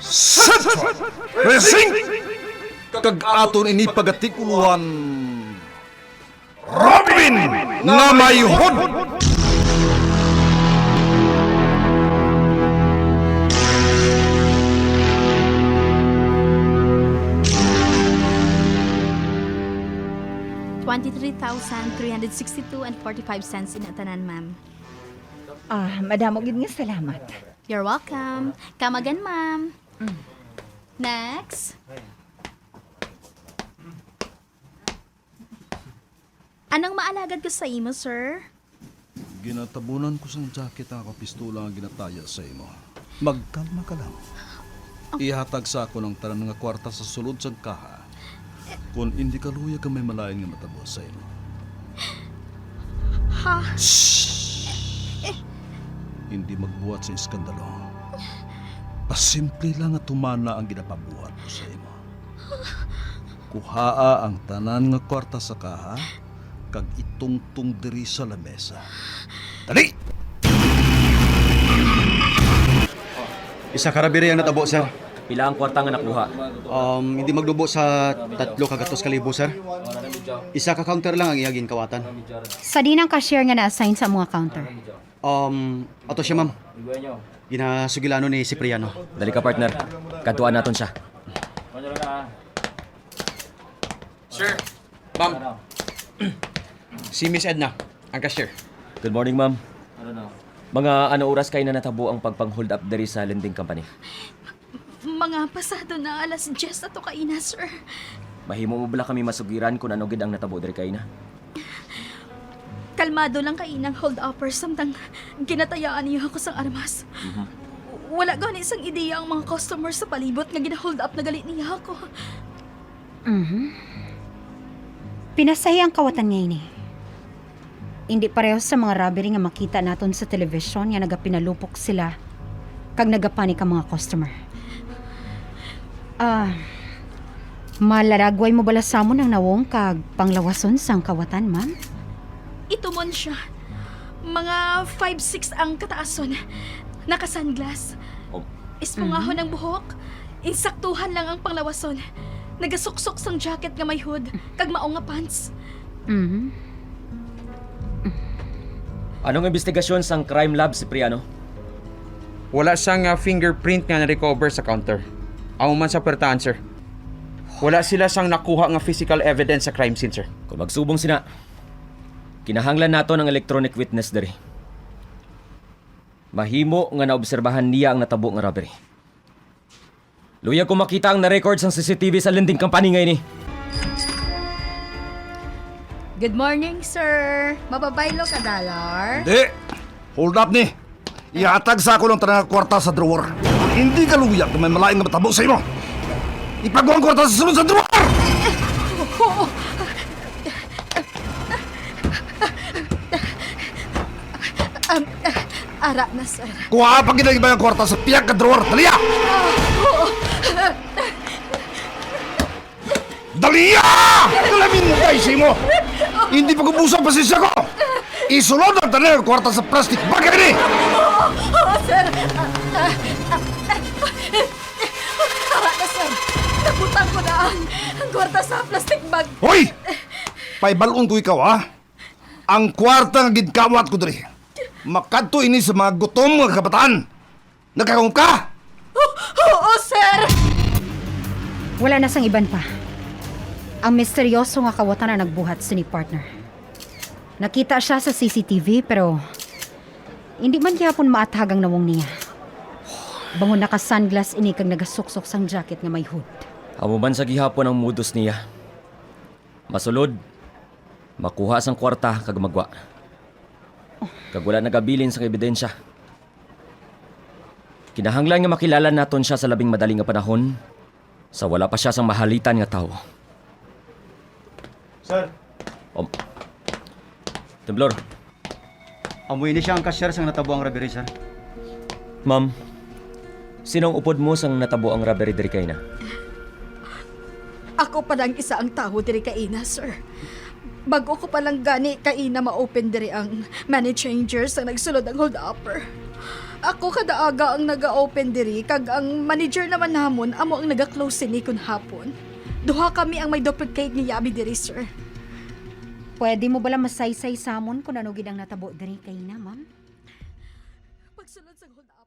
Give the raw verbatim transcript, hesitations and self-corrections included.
Central Precinct, kag aton ini pagatikuluhan, Robin nga Mayhud. Twenty-three thousand three hundred sixty-two and forty-five cents in atanan, ma'am. Ah, madamo gid nga salamat. You're welcome. Come again, ma'am. Next. Anong maalagad ko sa imo, sir? Ginatabunan ko sang jacket ang akong pistola nga ginataya sa imo. Magkalma ka lang. Ihatag sa akon ang tanan nga kwarta sa sulod sang kaha. Kon indi ka luyag nga may malain nga matabo sa imo. Ha? Hindi magbuhat sa iskandalo. Pasimple lang nga tumana ang ginapabuhat ko sa imo. Kuhaa ang tanan nga kwarta sa kaha kag itungtong diri sa lamesa. Dali! Isa ka robbery ang natabo, sir. Pila ang kwarta nga nakuha? Um, hindi maglubo sa tatlo ka gatos ka libo, sir. Isa ka counter lang ang iya ginkawatan. Sa diin ang cashier nga na-assign sa among counter? Um, ato siya, ma'am. Ginasugilanon ni Cipriano. Dali ka, partner. Kadtuan naton siya. Sir, ma'am. Si Miss Edna, ang cashier. Good morning, ma'am. Mga ano oras kay na natabo ang pagpang-hold up diri sa lending company? Mga pasado na alas diyes ato kaina, sir. Mahimo mo bala kami masugiran kung ano gid ang natabo diri kaina? Kalmado lang kaina ang hold-upper samtang ginatayaan niya ako sang armas. Wala gani sang ideya ang mga customer sa palibot nga gina-hold up na gali niya ako. Mhm. Pinasahi ang kawatan nga ini. Indi pareho sa mga robbery nga makita naton sa telebisyon nga nagapinalupok sila kag nagapanik ang mga customer. Ah, malaragway mo bala sa amon ang nawong kag panglawason sang kawatan, ma'am? Itumon siya. Mga five six ang kataason. Naka-sunglass. Oh. Espungahon ang buhok. Insaktuhan lang ang panglawason. Nagasuksok sang jacket nga may hood, kag mao nga pants. Mhm. Anong investigasyon sang crime lab, Cipriano? Wala sang ah, fingerprint nga na-recover sa counter. Amo man sa puwertahan, sir. Wala sila sang nakuha nga physical evidence sa crime scene, sir. Kung magsubong sina, kinahanglan naton ang electronic witness diri. Mahimo nga naobserbahan niya ang natabo nga robbery. Luyag ko makita ang na-record sang C C T V sa lending company nga ini. Good morning, sir. Mababaylo ka dollar? Di! Hold up ni! Ihatag sa ako ng tanan nga kwarta sa drawer. Hindi ka luyag na may malain nga matabo sa imo. Ipagwa ang kwarta sa sulod sa drawer! Um, ara na, sir. Kuha pa gid ang iba nga kwarta sa pihak ka drawer. Dali ah! Dali ah! Kalaminday sa imo! Hindi pag-ubos ang pasensya ko! Isulod ang tanan nga kwarta sa plastic bag ani! Oo, sir. Ah, ah, ah, ah, ara na, sir. Nabutang ko na ang, ang kwarta sa plastic bag. Hoy! Paibal-on ko ikaw, ha? Ang kwarta nga ginkawat ko diri, makadto ini sa mga gutom nga kabataan. Nagkakaon ka? Oo, oo, sir! Wala na sang iban pa. Ang misteryoso nga kawatan ang nagbuhat sini, partner. Nakita siya sa C C T V, pero hindi man gihapon maathag ang nawong niya. Bangod naka-sunglass ini kag nagasuksok sang jacket nga may hood. Amo man sa gihapon ang modus niya. Masulod, makuha sang kwarta kag magwa. Kag wala nagabilin sang ebidensya. Kinahanglan nga makilala naton siya sa labing madali nga panahon, sa wala pa siya sang mahalitan nga tawo. Sir, Um, Temblor, amo ini siya ang cashier sang natabo ang robbery, sir. Ma'am, sino ang upod mo sang natabo ang robbery diri kaina? Ako pa lang isa ang tawo diri kaina, sir. Bago ko pa lang gani kaina ma-open diri ang money changer sa nagsulod ang hold-upper. Ako kada aga ang naga-open diri, kag ang manager naman namon amo ang naga-close sini kon hapon. Duha kami ang may duplicate nga yabi diri, sir. Pwede mo bala masaysay samon kung ano gid ang natabo diri kaina, ma'am? Pagsulod sa hold up.